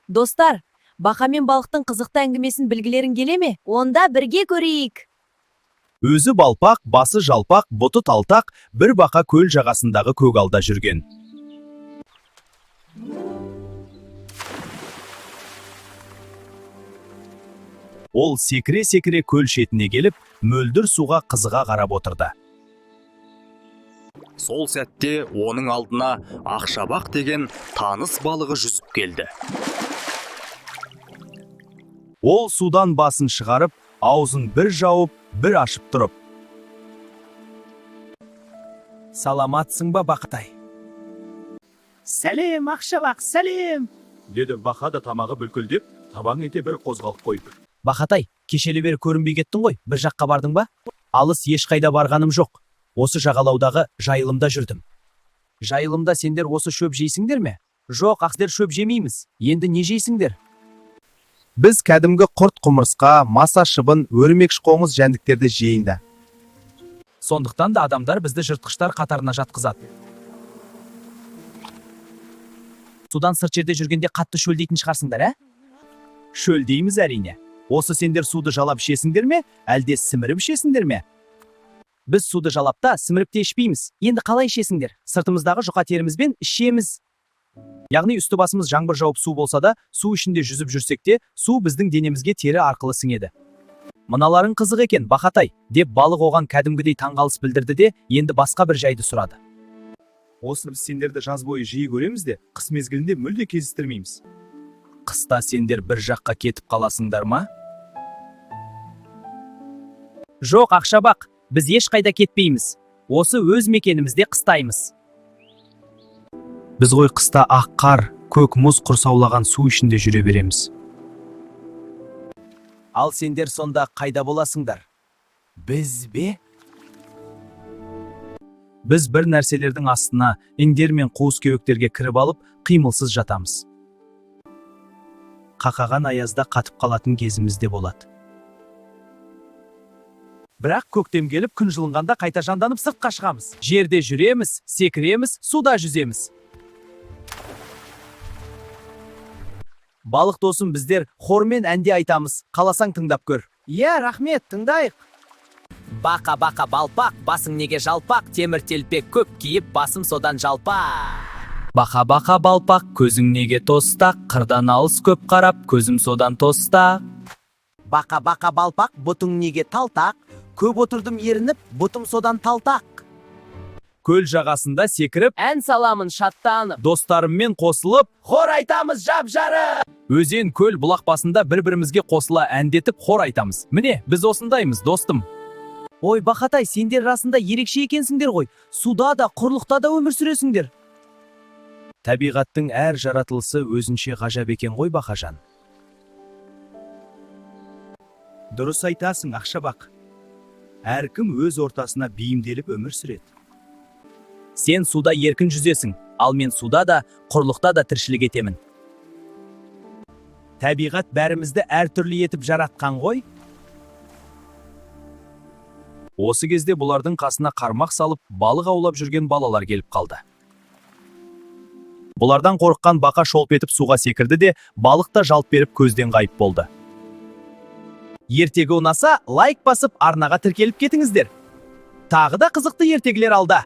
Достар, бақа мен балықтың қызықты әңгімесін білгілерің келе ме? Онда бірге көрейік. Өзі балпақ, басы жалпақ, бұты талтақ, бір бақа көл жағасындағы көгалда жүрген. Ол секіре-секіре көл шетіне келіп, мөлдір суға қызыға қарап отырды. Сол сәтте оның алдына Ақшабақ деген таныс балығы жүзіп келді. Ол судан басын шығарып, аузын бір жауып, бір ашып тұрып: Саламатсың ба, Бақатай? Сәлем, Ақшабақ, сәлем! Деді бақа да тамағы бүлкілдеп, табан ете бір қозғалып қойды. Бақатай, кешелі бері көрінбей кеттің ғой, бір жаққа бардың ба? Алыс ешқайда барғаным жоқ. Осы жағалаудағы жайылымда жүрдім. Жайылымда сендер осы шөп жейсіңдер ме? Жоқ, ақсіздер, шөп жемейміз. Енді не жейсіңдер? Біз кәдімгі құрт, құмырсқа, маса, шыбын, өрмекші, қоңыз жәндіктерді жейміз. Сондықтан да адамдар бізді жыртқыштар қатарына жатқызады. Судан сырт жерде жүргенде қатты шөлдейтін шығарсыңдар, ә? Шөлдейміз, әрине. Осы сендер суды жалап ішесіңдер ме, әлде сіміріп ішесіңдер ме? Біз суды жалап та, сіміріп те ішпейміз. Енді қалай ішесіңдер? Сыртымыздағы жұқа терімізбен ішеміз. Яғни үсті басымыз жаңбыр жауып су болса да, су ішінде жүзіп жүрсек те, су біздің денемізге тері арқылы сіңеді. Мыналарың қызық екен, Бақатай, деп балық оған кәдімгідей таңғалыс білдірді де, енді басқа бір жайды сұрады. Осы біз сендерді жаз бойы жиі көреміз де, қыс мезгілінде мүлде кездестірмейміз. Қыста сендер бір жаққа кетіп қаласыңдар ма? Жоқ, Ақшабақ, біз ешқайда кетпейміз. Осы өз мекенімізде қыстаймыз. Біз ғой қыста ақ қар, көк мұз құрсаулаған су ішінде жүре береміз. Ал сендер сонда қайда боласыңдар? Біз бе? Біз бір нәрселердің астына, індер мен қуыс кеуектерге кіріп алып, қимылсыз жатамыз. Қақаған аязда қатып қалатын кезіміз де болады. Бірақ көктем келіп, күн жылынғанда қайта жанданып сыртқа шығамыз. Жерде жүреміз, секіреміз, суда жүземіз. Балық досым, біздер хормен әнде айтамыз. Қаласаң, тыңдап көр. Иә, рахмет, тыңдайық. Бақа, бақа, балпақ, басың неге жалпақ? Темір телпек көп киіп, басым содан жалпақ. Бақа, бақа, балпақ, көзің неге тостақ? Қырдан алыс көп қарап, көзім содан тостақ. Бақа, бақа, балпақ, бұтың неге талтақ? Көп отырдым ерініп, бұтым содан талтақ. Көл жағасында секіріп, Ән саламын шаттанып, достарыммен қосылып, хор айтамыз жап-жары. Өзен, көл, бұлақ басында бір-бірімізге қосыла әндетіп хор айтамыз. Міне, біз осындаймыз, достым. Ой, Бақатай, сендер расында ерекше екенсіңдер ғой. Суда да, құрлықта да өмір сүресіңдер. Табиғаттың әр жаратылысы өзінше ғажап екен ғой, Бақажан. Дұрыс айтасың, Ақшабақ. Әркім өз ортасына бейімделіп өмір сүреді. Сен суда еркін жүзесің, ал мен суда да, құрлықта да тіршілік етемін. Табиғат бәрімізді әртүрлі етіп жаратқан ғой. Осы кезде бұлардың қасына қармақ салып, балық аулап жүрген балалар келіп қалды. Бұлардан қорыққан бақа шолп етіп суға секірді де, балық та жалт беріп көзден ғайып болды. Ертегі ұнаса, лайк басып, арнаға тіркеліп кетіңіздер. Тағы да қызықты ертегілер алда.